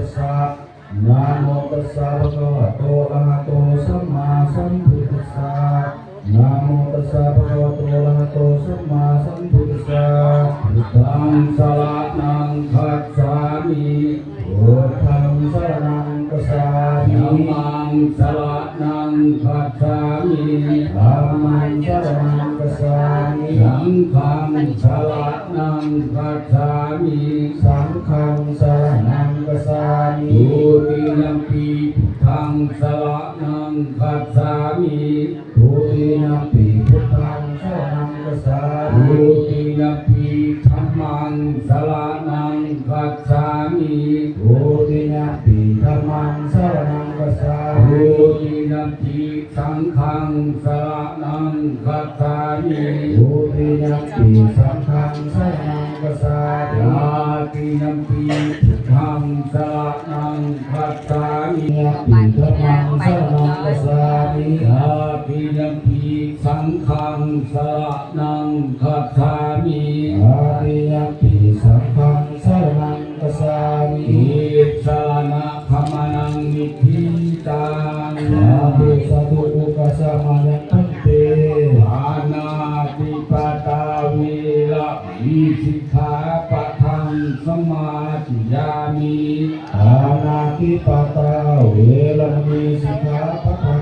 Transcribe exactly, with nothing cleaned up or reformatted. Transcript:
Namo tassa bhagavato arahato sammāsambuddhassa. Namo tassa bhagavato arahato sammāsambuddhassa. Buddhaṃ saraṇaṃ gacchāmi. Buddhaṃ saraṇaṃ gacchāmi. Dhammaṃ saraṇaṃ gacchāmi. Dhammaṃ saraṇaṃ gacchāmi. Saṅghaṃ saraṇaṃ gacchāmi. Saṅghaṃ saraṇaṃ gacchāmi. Dutiyampi buddhaṃ saraṇaṃ gacchāmi. Dutiyampi buddhaṃ saraṇaṃ gacchāmi. Dutiyampi dhammaṃ saraṇaṃ gacchāmi. Dutiyampi dhammaṃ saraṇaṃ gacchāmi. Dutiyampi saṅghaṃ saraṇaṃ gacchāmi. Dutiyampi saṅghaṃ saraṇaṃ gacchāmi. Tatiyampi buddhaṃ saraṇaṃ gacchāmi. Tatiyampi dhammaṃ saraṇaṃ gacchāmi. Tatiyampi saṅghaṃ saraṇaṃ gacchāmi. Tatiyampi saṅghaṃ saraṇaṃ gacchāmi. Tisaraṇagamanaṃ niṭṭhitaṃ. Sādhu, sādhu, okāsa mayaṃ bhante. Pāṇātipātā veramaṇī sikkhāpadaṃ samādiyāmi. Pāṇātipātā veramaṇī sikkhāpadaṃ